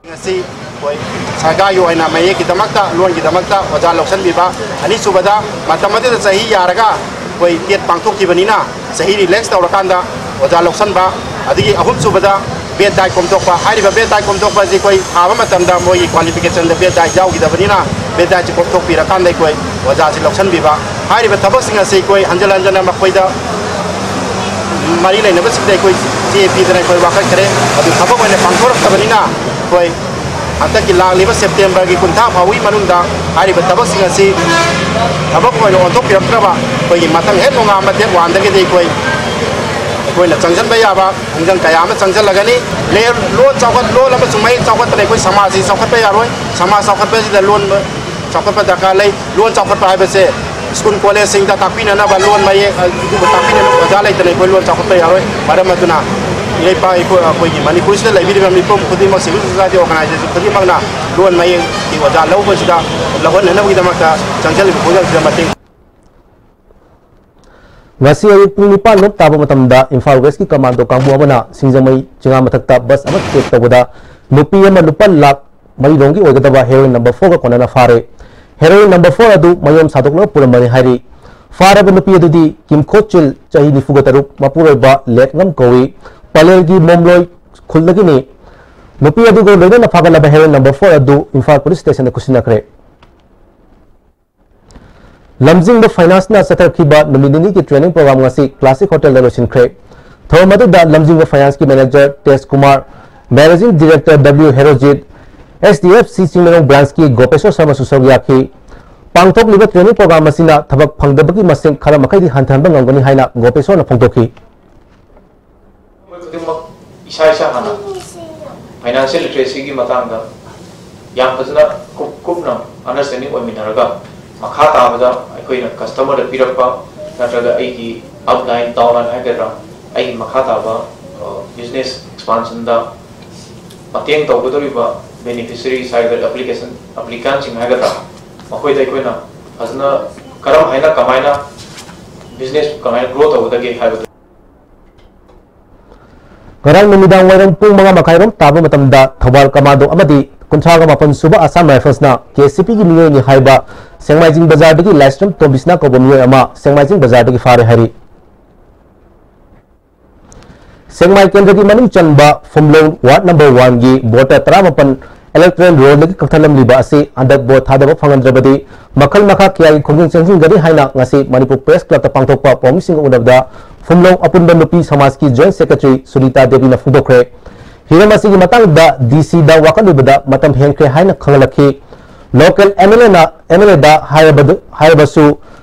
ꯉꯁꯤ ꯑꯩꯈꯣꯏ ꯁꯔꯀꯥꯔꯒꯤ ꯑꯣꯏꯅ ꯃꯌꯦꯛꯀꯤꯗꯃꯛꯇ, ꯂꯣꯟꯒꯤꯗꯃꯛꯇ ꯑꯣꯖꯥ ꯂꯧꯁꯤꯟꯕꯤꯕ꯫ ꯑꯅꯤꯁꯨꯕꯗ, ꯃꯇꯝ ꯑꯗꯨꯗ ꯆꯍꯤ ꯌꯥꯔꯒ ꯑꯩꯈꯣꯏ ꯇꯦꯠ ꯄꯥꯡꯊꯣꯛꯈꯤꯕꯅꯤꯅ, ꯆꯍꯤ ꯔꯤꯂꯦꯛꯁ ꯇꯧꯔꯀꯥꯟꯗ ꯑꯣꯖꯥ ꯂꯧꯁꯤꯟꯕ꯫ ꯑꯗꯒꯤ ꯑꯍꯨꯝꯁꯨꯕꯗ, ꯕꯦꯠ ꯗꯥꯏꯠ ꯀꯣꯝꯊꯣꯛꯄ꯫ ꯍꯥꯏꯔꯤꯕ ꯕꯦꯠ ꯗꯥꯏꯠ ꯀꯣꯝꯊꯣꯛꯄ ꯑꯁꯤ ꯑꯩꯈꯣꯏ ꯊꯥꯕ ꯃꯇꯝꯗ ꯃꯣꯏꯒꯤ ꯀ꯭ꯋꯥꯂꯤꯐꯤꯀꯦꯁꯟꯗ ꯕꯦꯠ ꯗꯥꯏꯠ ꯌꯥꯎꯈꯤꯗꯕꯅꯤꯅ, ꯕꯦꯠ ꯗꯥꯏꯠꯁꯤ ꯀꯣꯝꯊꯣꯛꯄꯤꯔꯀꯥꯟꯗ ꯑꯩꯈꯣꯏ ꯑꯣꯖꯥꯁꯤ ꯂꯧꯁꯤꯟꯕꯤꯕ꯫ ꯍꯥꯏꯔꯤꯕ ꯊꯕꯛꯁꯤꯡ ꯑꯁꯤ ꯑꯩꯈꯣꯏ ꯍꯟꯖꯤꯟ ꯍꯟꯖꯤꯟꯅ ꯃꯈꯣꯏꯗ ꯃꯔꯤ ꯂꯩꯅꯕꯁꯤꯡꯗ ꯑꯩꯈꯣꯏ ꯆꯦ ꯄꯤꯗꯅ ꯑꯩꯈꯣꯏ ꯋꯥꯀꯠꯈ꯭ꯔꯦ꯫ ꯑꯗꯨ ꯊꯕꯛ ꯑꯣꯏꯅ ꯄꯥꯡꯊꯣꯔꯛꯇꯕꯅꯤꯅ, ꯑꯩꯈꯣꯏ ꯍꯟꯗꯛꯀꯤ ꯂꯥꯛꯂꯤꯕ ꯁꯦꯞꯇꯦꯝꯕꯔꯒꯤ ꯀꯨꯟꯊ꯭ꯔꯥ ꯐꯥꯎꯒꯤ ꯃꯅꯨꯡꯗ ꯍꯥꯏꯔꯤꯕ ꯊꯕꯛꯁꯤꯡ ꯑꯁꯤ ꯊꯕꯛ ꯑꯣꯏꯅ ꯑꯣꯟꯊꯣꯛꯄꯤꯔꯛꯇ꯭ꯔꯕ, ꯑꯩꯈꯣꯏꯒꯤ ꯃꯊꯪ ꯍꯦꯛ ꯅꯣꯡꯉꯥꯟꯕ ꯗꯦꯠ ꯋꯥꯟꯗꯒꯤꯗꯤ ꯑꯩꯈꯣꯏ, ꯑꯩꯈꯣꯏꯅ ꯆꯪꯁꯤꯟꯕ ꯌꯥꯕ ꯈꯣꯡꯖꯪ ꯀꯌꯥ ꯑꯃ ꯆꯪꯁꯤꯜꯂꯒꯅꯤ꯫ ꯂꯦ-, ꯂꯣꯟ ꯆꯥꯎꯈꯠ-, ꯂꯣꯟ ꯑꯃꯁꯨꯡ ꯃꯌꯦꯛ ꯆꯥꯎꯈꯠꯇꯅ ꯑꯩꯈꯣꯏ ꯁꯃꯥꯖꯁꯤ ꯆꯥꯎꯈꯠꯄ ꯌꯥꯔꯣꯏ꯫ ꯁꯃꯥꯖ ꯆꯥꯎꯈꯠꯄꯁꯤꯗ ꯂꯣꯟ ꯆꯥꯎꯈꯠꯄ ꯗꯔꯀꯥꯔ ꯂꯩ꯫ ꯂꯣꯟ ꯆꯥꯎꯈꯠꯄ ꯍꯥꯏꯕꯁꯦ ꯁ꯭ꯀꯨꯜ ꯀꯣꯂꯦꯖꯁꯤꯡꯗ ꯇꯥꯛꯄꯤꯅꯅꯕ ꯂꯣꯟ ꯃꯌꯦꯛ, ꯑꯗꯨꯒꯨꯝꯕ ꯇꯥꯛꯄꯤꯅꯅꯕ ꯑꯣꯖꯥ ꯂꯩꯇꯅ ꯑꯩꯈꯣꯏ ꯂꯣꯟ ꯆꯥꯎꯈꯠꯄ ꯌꯥꯔꯣꯏ꯫ ꯃꯔꯝ ꯑꯗꯨꯅ ꯏꯔꯩꯄꯥꯛ ꯑꯩꯈꯣꯏ, ꯑꯩꯈꯣꯏꯒꯤ ꯃꯅꯤꯄꯨꯔꯁꯤꯗ ꯂꯩꯕꯤꯔꯤꯕ ꯃꯤꯄꯨꯝ ꯈꯨꯗꯤꯡꯃꯛ, ꯁꯤꯚꯤꯜ ꯁꯣꯁꯥꯏꯇꯤ ꯑꯣꯔꯒꯅꯥꯏꯖꯦꯁꯟ ꯈꯨꯗꯤꯡꯃꯛꯅ ꯂꯣꯟ ꯃꯌꯦꯛꯀꯤ ꯑꯣꯖꯥ ꯂꯧꯕꯁꯤꯗ ꯂꯧꯍꯟꯅꯅꯕꯒꯤꯗꯃꯛꯇ ꯆꯪꯁꯤꯜꯂꯤꯕ ꯈꯣꯡꯖꯪꯁꯤꯗ ꯃꯇꯦꯡ ꯉꯁꯤ ꯑꯌꯨꯛ ꯄꯨꯡ ꯅꯤꯄꯥꯟ ꯂꯣꯝ ꯇꯥꯕ ꯃꯇꯝꯗ ꯏꯝꯐꯥꯜ ꯋꯦꯁꯀꯤ ꯀꯃꯥꯟꯗꯣ ꯀꯥꯡꯕꯨ ꯑꯃꯅ ꯁꯤꯡꯖꯃꯩ ꯆꯤꯉꯥ ꯃꯊꯛꯇ ꯕꯁ ꯑꯃ ꯆꯦꯛ ꯇꯧꯕꯗ ꯅꯨꯄꯤ ꯑꯃ ꯂꯨꯄꯥ ꯂꯥꯈ ꯃꯔꯤꯔꯣꯝꯒꯤ ꯑꯣꯏꯒꯗꯕ ꯍꯦꯔꯣꯏꯟ ꯅꯝꯕꯔ ꯐꯣꯔꯒ ꯀꯣꯟꯅꯅ ꯐꯥꯔꯦ꯫ ꯍꯦꯔꯣꯏꯟ ꯅꯝꯕꯔ ꯐꯣꯔ ꯑꯗꯨ ꯃꯌꯨꯝ ꯁꯥꯗꯣꯛꯂꯒ ꯄꯨꯔꯝꯕꯅꯤ ꯍꯥꯏꯔꯤ꯫ ꯐꯥꯔꯕ ꯅꯨꯄꯤ ꯑꯗꯨꯗꯤ ꯀꯤꯝꯈꯣꯠꯆꯤꯜ, ꯆꯍꯤ ꯅꯤꯐꯨꯒ ꯇꯔꯨꯛ, ꯃꯄꯨꯔꯣꯏꯕ ꯂꯦꯛꯉꯝ ꯀꯧꯏ꯫ ꯄꯂꯦꯜꯒꯤ ꯃꯣꯝꯂꯣꯏ ꯈꯨꯜꯗꯒꯤꯅꯤ꯫ ꯅꯨꯄꯤ ꯑꯗꯨꯒ ꯂꯣꯏꯅꯅ ꯐꯥꯒꯠꯂꯕ ꯍꯦꯔꯣꯏꯟ ꯅꯝꯕꯔ ꯐꯣꯔ ꯑꯗꯨ ꯏꯝꯐꯥꯜ ꯄꯨꯂꯤꯁ ꯁ꯭ꯇꯦꯁꯟꯗ ꯈꯨꯠꯁꯤꯟꯅꯈ꯭ꯔꯦ꯫ ꯂꯝꯖꯤꯡꯕ ꯐꯥꯏꯅꯥꯟꯁꯅ ꯆꯠꯊꯈꯤꯕ ꯅꯨꯃꯤꯠ ꯅꯤꯅꯤꯒꯤ ꯇ꯭ꯔꯦꯅꯤꯡ ꯄ꯭ꯔꯣꯒ꯭ꯔꯥꯝ ꯉꯁꯤ ꯀ꯭ꯂꯥꯁꯤꯛ ꯍꯣꯇꯦꯜꯗ ꯂꯣꯏꯁꯤꯟꯈ꯭ꯔꯦ꯫ ꯊꯧꯔꯝ ꯑꯗꯨꯗ ꯂꯝꯖꯤꯡꯕ ꯐꯥꯏꯅꯥꯟꯁꯀꯤ manager Tej Kumar, managing director W Herojit, S D F C Chingmeirong ꯕ꯭ꯔꯥꯟꯁꯀꯤ ꯒꯣꯄꯦꯁꯣꯔ ꯁꯔꯃꯁꯨ ꯁꯔꯨꯛ ꯌꯥꯈꯤ꯫ ꯄꯥꯡꯊꯣꯛꯂꯤꯕ ꯇ꯭ꯔꯦꯅꯤꯡ ꯄ꯭ꯔꯣꯒ꯭ꯔꯥꯝ ꯑꯁꯤꯅ ꯊꯕꯛ ꯐꯪꯗꯕꯒꯤ ꯃꯁꯤꯡ ꯈꯔ ꯃꯈꯩꯗꯤ ꯍꯟꯊꯍꯟꯕ ꯉꯝꯒꯅꯤ ꯍꯥꯏꯅ ꯒꯣꯄꯦꯁꯣꯔꯅ ꯐꯣꯡꯗꯣꯛꯈꯤ꯫ ꯑꯩꯈꯣꯏ ꯈꯨꯗꯤꯡꯃꯛ ꯏꯁꯥ ꯏꯁꯥ ꯍꯥꯟꯅ ꯐꯥꯏꯅꯥꯟꯁꯤꯌꯦꯜ ꯂꯤꯇꯔꯦꯁꯤꯒꯤ ꯃꯇꯥꯡꯗ ꯌꯥꯝ ꯐꯖꯅ ꯀꯨꯞ-, ꯀꯨꯞꯅ ꯑꯟꯗꯔꯁ꯭ꯇꯦꯟꯗꯤꯡ ꯑꯣꯏꯃꯤꯟꯅꯔꯒ, ꯃꯈꯥ ꯇꯥꯕꯗ ꯑꯩꯈꯣꯏꯅ ꯀꯁꯇꯃꯔꯗ ꯄꯤꯔꯛꯄ ꯅꯠꯇ꯭ꯔꯒ ꯑꯩꯒꯤ ꯑꯞꯂꯥꯏꯟ, ꯗꯥꯎꯟꯂꯥꯏꯟ ꯍꯥꯏꯒꯗ꯭ꯔꯥ, ꯑꯩꯒꯤ ꯃꯈꯥ ꯇꯥꯕ, ꯑ, ꯕꯤꯖꯤꯅꯦꯁ ꯑꯦꯛꯁꯄꯥꯟꯁꯟꯗ ꯃꯇꯦꯡ ꯇꯧꯒꯗꯧꯔꯤꯕ Beneficiaries ꯍꯥꯏꯒꯗ꯭ꯔꯥ, application, applicantꯁꯤꯡ ꯍꯥꯏꯒꯗ꯭ꯔꯥ, ꯃꯈꯣꯏꯗ ꯑꯩꯈꯣꯏꯅ ꯐꯖꯅ ꯀꯔꯝ ꯍꯥꯏꯅ, ꯀꯃꯥꯏꯅ business ꯀꯃꯥꯏꯅ grow ꯇꯧꯒꯗꯒꯦ ꯍꯥꯏꯕꯗꯨ꯫ ꯉꯔꯥꯡ ꯅꯨꯃꯤꯗꯥꯡ ꯋꯥꯏꯔꯝ ꯄꯨꯡ ꯃꯉꯥ ꯃꯈꯥꯏꯔꯣꯝ ꯇꯥꯕ ꯃꯇꯝꯗ ꯊꯧꯕꯥꯜ ꯀꯃꯥꯟꯗꯣ ꯑꯃꯗꯤ ꯀꯨꯟꯊ꯭ꯔꯥꯒ ꯃꯥꯄꯟ ꯁꯨꯕ ꯑꯁꯥꯝ ꯔꯥꯏꯐꯜꯁꯅ ꯀꯦ ꯑꯦꯁ ꯁꯤ ꯄꯤꯒꯤ ꯃꯤꯑꯣꯏꯅꯤ ꯍꯥꯏꯕ ꯁꯦꯡꯃꯥꯏꯖꯤꯡ ꯕꯖꯥꯔꯗꯒꯤ ꯂꯥꯏꯁ꯭ꯔꯝ ꯇꯣꯝꯕꯤꯁꯅꯥ ꯀꯧꯕ ꯃꯤꯑꯣꯏ ꯑꯃ ꯁꯦꯡꯃꯥꯏꯖꯤꯡ ꯕꯖꯥꯔꯗꯒꯤ ꯐꯥꯔꯦ ꯍꯥꯏꯔꯤ꯫ ꯁꯦꯡꯃꯥꯏ ꯀꯦꯟꯗ꯭ꯔꯒꯤ ꯃꯅꯨꯡ ꯆꯟꯕ ꯐꯨꯝꯂꯣꯡ ꯋꯥꯔꯗ ꯅꯝꯕꯔ ꯋꯥꯟꯒꯤ ꯚꯣꯇꯔ ꯇꯔꯥꯃꯥꯄꯟ ꯏꯂꯦꯛꯇꯣꯔꯦꯜ ꯔꯣꯜꯗꯒꯤ ꯀꯛꯊꯠꯂꯝꯂꯤꯕ ꯑꯁꯤ ꯍꯟꯗꯛ ꯚꯣꯠ ꯊꯥꯗꯕ ꯐꯪꯍꯟꯗ꯭ꯔꯕꯗꯤ ꯃꯈꯜ ꯃꯈꯥ ꯀꯌꯥꯒꯤ ꯈꯣꯡꯖꯪ ꯆꯪꯁꯤꯟꯒꯅꯤ ꯍꯥꯏꯅ ꯉꯁꯤ ꯃꯅꯤꯄꯨꯔ ꯄ꯭ꯔꯦꯁ ꯀ꯭ꯂꯕꯇ ꯄꯥꯡꯊꯣꯛꯄ ꯄꯥꯎꯃꯤꯁꯤꯡꯒ ꯎꯅꯕꯗ ꯐꯨꯝꯂꯣꯡ ꯑꯄꯨꯟꯕ ꯅꯨꯄꯤ ꯁꯃꯥꯖꯀꯤ ꯖꯣꯏꯟꯠ ꯁꯦꯀ꯭ꯔꯦꯇꯔꯤ ꯁꯨꯅꯤꯇꯥ ꯗꯦꯕꯤꯅ ꯐꯣꯡꯗꯣꯛꯈ꯭ꯔꯦ꯫ ꯍꯤꯔꯝ ꯑꯁꯤꯒꯤ ꯃꯇꯥꯡꯗ ꯗꯤ ꯁꯤꯗ ꯋꯥꯀꯠꯂꯨꯕꯗ ꯃꯇꯝ ꯍꯦꯟꯈ꯭ꯔꯦ ꯍꯥꯏꯅ ꯈꯪꯍꯜꯂꯛꯈꯤ꯫ ꯂꯣꯀꯦꯜ ꯑꯦꯝ ꯑꯦꯜ ꯑꯦꯅ, ꯑꯦꯝ ꯑꯦꯜ ꯑꯦꯗ ꯍꯥꯏꯔꯕꯗꯨ, ꯍꯥꯏꯔꯕꯁꯨ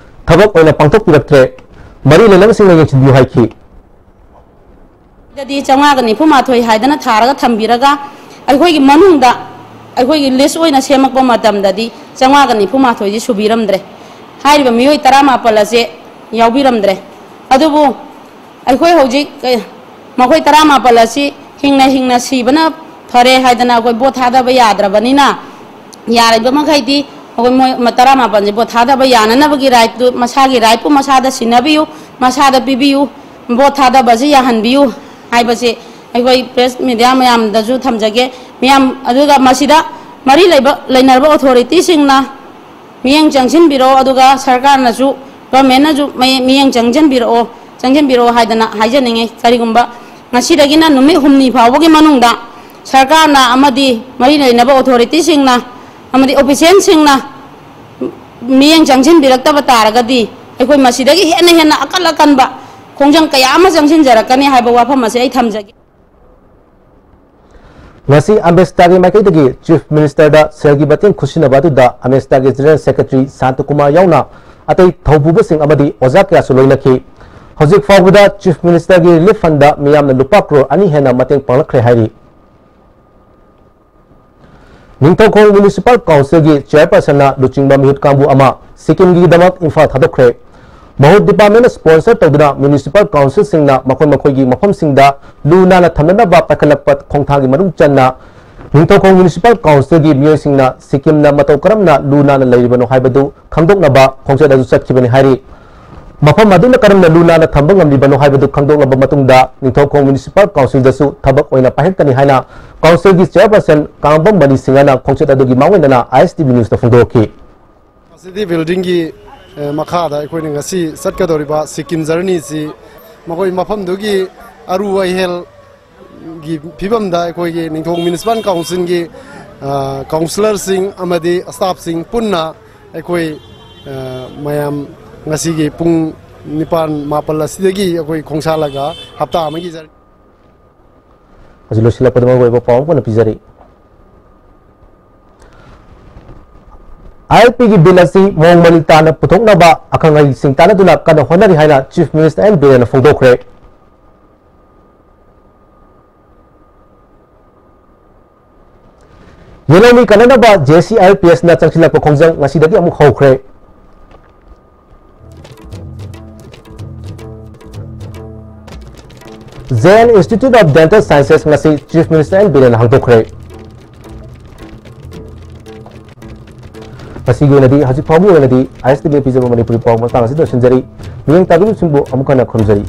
ꯊꯕꯛ ꯑꯣꯏꯅ ꯄꯥꯡꯊꯣꯛꯄꯤꯔꯛꯇ꯭ꯔꯦ꯫ ꯃꯔꯤ ꯂꯩꯅꯕꯁꯤꯡꯅ ꯌꯦꯡꯁꯤꯟꯕꯤꯌꯨ ꯍꯥꯏꯈꯤ꯫ ꯗꯗꯤ ꯆꯥꯝꯃꯉꯥꯒ ꯅꯤꯐꯨ ꯃꯥꯊꯣꯏ ꯍꯥꯏꯗꯅ ꯊꯥꯔꯒ ꯊꯝꯕꯤꯔꯒ, ꯑꯩꯈꯣꯏꯒꯤ ꯃꯅꯨꯡꯗ ꯑꯩꯈꯣꯏꯒꯤ ꯂꯤꯁ ꯑꯣꯏꯅ ꯁꯦꯝꯃꯛꯄ ꯃꯇꯝꯗꯗꯤ ꯆꯥꯝꯃꯉꯥꯒ ꯅꯤꯐꯨ ꯃꯥꯊꯣꯏꯁꯤ ꯁꯨꯕꯤꯔꯝꯗ꯭ꯔꯦ꯫ ꯍꯥꯏꯔꯤꯕ ꯃꯤꯑꯣꯏ ꯇꯔꯥꯃꯥꯄꯜ ꯑꯁꯦ ꯌꯥꯎꯕꯤꯔꯝꯗ꯭ꯔꯦ꯫ ꯑꯗꯨꯕꯨ ꯑꯩꯈꯣꯏ ꯍꯧꯖꯤꯛ, ꯑꯦ, ꯃꯈꯣꯏ ꯇꯔꯥꯃꯥꯄꯜ ꯑꯁꯤ ꯍꯤꯡꯅ ꯍꯤꯡꯅ ꯁꯤꯕꯅ ꯐꯔꯦ ꯍꯥꯏꯗꯅ ꯑꯩꯈꯣꯏ ꯚꯣꯠ ꯊꯥꯗꯕ ꯌꯥꯗ꯭ꯔꯕꯅꯤꯅ, ꯌꯥꯔꯤꯕ ꯃꯈꯩꯗꯤ ꯑꯩꯈꯣꯏ ꯃꯣꯏ ꯃ-, ꯇꯔꯥꯃꯥꯄꯜꯁꯦ ꯚꯣꯠ ꯊꯥꯗꯕ ꯌꯥꯅꯅꯕꯒꯤ ꯔꯥꯏꯠꯇꯨ, ꯃꯁꯥꯒꯤ ꯔꯥꯏꯠꯄꯨ ꯃꯁꯥꯗ ꯁꯤꯟꯅꯕꯤꯌꯨ, ꯃꯁꯥꯗ ꯄꯤꯕꯤꯌꯨ, ꯚꯣꯠ ꯊꯥꯗꯕꯁꯤ ꯌꯥꯍꯟꯕꯤꯌꯨ ꯍꯥꯏꯕꯁꯤ ꯑꯩꯈꯣꯏ ꯄ꯭ꯔꯦꯁ ꯃꯤꯗꯤꯌꯥ ꯃꯌꯥꯝꯗꯁꯨ ꯊꯝꯖꯒꯦ꯫ ꯃꯤꯌꯥꯝ, ꯑꯗꯨꯒ ꯃꯁꯤꯗ ꯃꯔꯤ ꯂꯩꯕ, ꯂꯩꯅꯔꯕ ꯑꯣꯊꯣꯔꯤꯇꯤꯁꯤꯡꯅ ꯃꯤꯠꯌꯦꯡ ꯆꯪꯁꯤꯟꯕꯤꯔꯛꯑꯣ, ꯑꯗꯨꯒ ꯁꯔꯀꯥꯔꯅꯁꯨ, ꯒꯚꯔꯟꯃꯦꯟꯅꯁꯨ ꯃꯤ-, ꯃꯤꯠꯌꯦꯡ ꯆꯪꯁꯤꯟꯕꯤꯔꯛꯑꯣ, ꯆꯪꯁꯤꯟꯕꯤꯔꯛꯑꯣ ꯍꯥꯏꯗꯅ ꯍꯥꯏꯖꯅꯤꯡꯉꯤ꯫ ꯀꯔꯤꯒꯨꯝꯕ ꯉꯁꯤꯗꯒꯤꯅ ꯅꯨꯃꯤꯠ ꯍꯨꯝꯅꯤ ꯐꯥꯎꯕꯒꯤ ꯃꯅꯨꯡꯗ ꯁꯔꯀꯥꯔꯅ ꯑꯃꯗꯤ ꯃꯔꯤ ꯂꯩꯅꯕ ꯑꯣꯊꯣꯔꯤꯇꯤꯁꯤꯡꯅ ꯑꯃꯗꯤ ꯑꯣꯐꯤꯁꯤꯌꯦꯜꯁꯤꯡꯅ ꯃꯤꯠꯌꯦꯡ ꯆꯪꯁꯤꯟꯕꯤꯔꯛꯇꯕ ꯇꯥꯔꯒꯗꯤ ꯑꯩꯈꯣꯏ ꯃꯁꯤꯗꯒꯤ ꯍꯦꯟꯅ ꯍꯦꯟꯅ ꯑꯀꯟ ꯑꯀꯟꯕ ꯈꯣꯡꯖꯪ ꯀꯌꯥ ꯑꯃ ꯆꯪꯁꯤꯟꯖꯔꯛꯀꯅꯤ ꯍꯥꯏꯕ ꯋꯥꯐꯝ ꯑꯁꯤ ꯑꯩ ꯊꯝꯖꯒꯦ꯫ ꯉꯁꯤ ꯑꯝꯕꯦꯗꯀꯔꯒꯤ ꯃꯥꯏꯀꯩꯗꯒꯤ ꯆꯤꯐ ꯃꯤꯅꯤꯁꯇꯔꯗ ꯁꯦꯜꯒꯤ ꯃꯇꯦꯡ ꯈꯨꯠꯁꯤꯟꯅꯕ ꯑꯗꯨꯗ ꯑꯝꯕꯦꯗꯀꯔꯒꯤ ꯖꯦꯅꯔꯦꯜ ꯁꯦꯀ꯭ꯔꯦꯇꯔꯤ ꯁꯥꯟꯇꯀꯨꯃꯥꯔ ꯌꯥꯎꯅ ꯑꯇꯩ ꯊꯧꯄꯨꯕꯁꯤꯡ ꯑꯃꯗꯤ ꯑꯣꯖꯥ ꯀꯌꯥꯁꯨ ꯂꯣꯏꯅꯈꯤ꯫ ꯍꯧꯖꯤꯛ ꯐꯥꯎꯕꯗ ꯆꯤꯐ ꯃꯤꯅꯤꯁꯇꯔꯒꯤ ꯔꯤꯂꯤꯐ ꯐꯟꯗ ꯃꯤꯌꯥꯝꯅ ꯂꯨꯄꯥ ꯀ꯭ꯔꯣꯔ ꯑꯅꯤ ꯍꯦꯟꯅ ꯃꯇꯦꯡ ꯄꯥꯡꯂꯛꯈ꯭ꯔꯦ ꯍꯥꯏꯔꯤ꯫ ꯅꯤꯡꯊꯧꯈꯣꯡ ꯃ꯭ꯌꯨꯅꯤꯁꯤꯄꯥꯜ ꯀꯥꯎꯟꯁꯤꯜꯒꯤ ꯆꯦꯌꯔꯄꯔꯁꯟꯅ ꯂꯨꯆꯤꯡꯕ ꯃꯤꯍꯨꯠ ꯀꯥꯡꯕꯨ ꯑꯃ ꯁꯤꯛꯀꯤꯝꯒꯤꯗꯃꯛ ꯏꯝꯐꯥꯜ ꯊꯥꯗꯣꯛꯈ꯭ꯔꯦ꯫ ꯃꯍꯨꯠ ꯗꯤꯄꯥꯔꯠꯃꯦꯟꯅ ꯁ꯭ꯄꯣꯟꯁꯔ ꯇꯧꯗꯨꯅ ꯃ꯭ꯌꯨꯅꯤꯁꯤꯄꯥꯜ ꯀꯥꯎꯟꯁꯤꯜꯁꯤꯡꯅ ꯃꯈꯣꯏ ꯃꯈꯣꯏꯒꯤ ꯃꯐꯝꯁꯤꯡꯗ ꯂꯨ ꯅꯥꯟꯅ ꯊꯝꯅꯅꯕ ꯄꯥꯏꯈꯠꯂꯛꯄ ꯈꯣꯡꯊꯥꯡꯒꯤ ꯃꯅꯨꯡ ꯆꯟꯅ ꯅꯤꯡꯊꯧꯈꯣꯡ Municipal Councilꯒꯤ ꯃꯤꯑꯣꯏꯁꯤꯡꯅ ꯁꯤꯛꯀꯤꯝꯅ ꯃꯇꯧ ꯀꯔꯝꯅ ꯂꯨ ꯅꯥꯟꯅ ꯂꯩꯔꯤꯕꯅꯣ ꯍꯥꯏꯕꯗꯨ ꯈꯪꯗꯣꯛꯅꯕ ꯈꯣꯡꯆꯠ ꯑꯗꯨ ꯆꯠꯈꯤꯕꯅꯤ ꯍꯥꯏꯔꯤ꯫ ꯃꯐꯝ ꯑꯗꯨꯅ ꯀꯔꯝꯅ ꯂꯨ ꯅꯥꯟꯅ ꯊꯝꯕ ꯉꯝꯂꯤꯕꯅꯣ ꯍꯥꯏꯕꯗꯨ ꯈꯪꯗꯣꯛꯂꯕ ꯃꯇꯨꯡꯗ ꯅꯤꯡꯊꯧꯈꯣꯡ Municipal Councilꯗꯁꯨ ꯊꯕꯛ ꯑꯣꯏꯅ ꯄꯥꯏꯈꯠꯀꯅꯤ ꯍꯥꯏꯅ Councilꯒꯤ Chairperson ꯀꯥꯡꯕꯝ ꯃꯅꯤ ꯁꯤꯡꯍꯅ ꯈꯣꯡꯆꯠ ꯑꯗꯨꯒꯤ ꯃꯥꯡꯑꯣꯏꯅꯅ ISTV Newsꯇ ꯐꯣꯡꯗꯣꯛꯈꯤ꯫ City Buildingꯒꯤ, ꯑ, ꯃꯈꯥꯗ ꯑꯩꯈꯣꯏꯅ ꯉꯁꯤ ꯆꯠꯀꯗꯧꯔꯤꯕ ꯁꯤꯛꯀꯤꯝ journeyꯁꯤ ꯃꯈꯣꯏ ꯃꯐꯝꯗꯨꯒꯤ ꯑꯔꯨ ꯑꯍꯦꯜꯒꯤ ꯐꯤꯕꯝꯗ ꯑꯩꯈꯣꯏꯒꯤ ꯅꯤꯡꯊꯧ Municipal Councilꯒꯤ, ꯑ, councillorꯁꯤꯡ ꯑꯃꯗꯤ staffꯁꯤꯡ ꯄꯨꯟꯅ ꯑꯩꯈꯣꯏ, ꯑ, ꯃꯌꯥꯝ ꯉꯁꯤꯒꯤ ꯄꯨꯡ ꯅꯤꯄꯥꯟ, ꯃꯥꯄꯜ ꯑꯁꯤꯗꯒꯤ ꯑꯩꯈꯣꯏ ꯈꯣꯡꯁꯥꯜꯂꯒ ꯍꯞꯇꯥ ꯑꯃꯒꯤ journey ꯍꯧꯖꯤꯛ ꯂꯣꯏꯁꯤꯜꯂꯛꯄꯗ ꯃꯔꯨꯑꯣꯏꯕ ꯄꯥꯎ ꯑꯃ ꯄꯨꯟꯅ ꯄꯤꯖꯔꯤ꯫ ILPꯒꯤ bill ꯑꯁꯤ ꯃꯑꯣꯡ ꯃꯔꯤꯜ ꯇꯥꯅ ꯄꯨꯊꯣꯛꯅꯕ ꯑꯈꯪ ꯑꯍꯩꯁꯤꯡ ꯇꯥꯟꯅꯗꯨꯅ ꯀꯟꯅ ꯍꯣꯠꯅꯔꯤ ꯍꯥꯏꯅ Chief Minister ꯑꯦꯟ ꯕꯤꯔꯦꯟꯅ ꯐꯣꯡꯗꯣꯛꯈ꯭ꯔꯦ꯫ ꯌꯦꯜꯍꯧꯃꯤ ꯀꯟꯅꯅꯕ JAC ILPSꯅ ꯆꯪꯁꯤꯜꯂꯛꯄ ꯈꯣꯡꯖꯪ ꯉꯁꯤꯗꯒꯤ ꯑꯃꯨꯛ ꯍꯧꯈ꯭ꯔꯦ꯫ Jain Institute of Dental Sciences ꯉꯁꯤ Chief Minister ꯑꯦꯟ ꯕꯤꯔꯦꯟꯅ ꯍꯥꯡꯗꯣꯛꯈ꯭ꯔꯦ꯫ ꯃꯁꯤꯒꯤ ꯑꯣꯏꯅꯗꯤ ꯍꯧꯖꯤꯛ ꯐꯥꯎꯕꯒꯤ ꯑꯣꯏꯅꯗꯤ ISTVꯅ ꯄꯤꯖꯕ ꯃꯅꯤꯄꯨꯔꯤ ꯄꯥꯎ ꯃꯇꯥꯡ ꯑꯁꯤꯗ ꯂꯣꯏꯁꯤꯟꯖꯔꯤ꯫ ꯃꯤꯠꯌꯦꯡ ꯇꯥꯕꯤꯕꯁꯤꯡꯕꯨ ꯑꯃꯨꯛ ꯍꯟꯅ ꯈꯨꯔꯨꯝꯖꯔꯤ꯫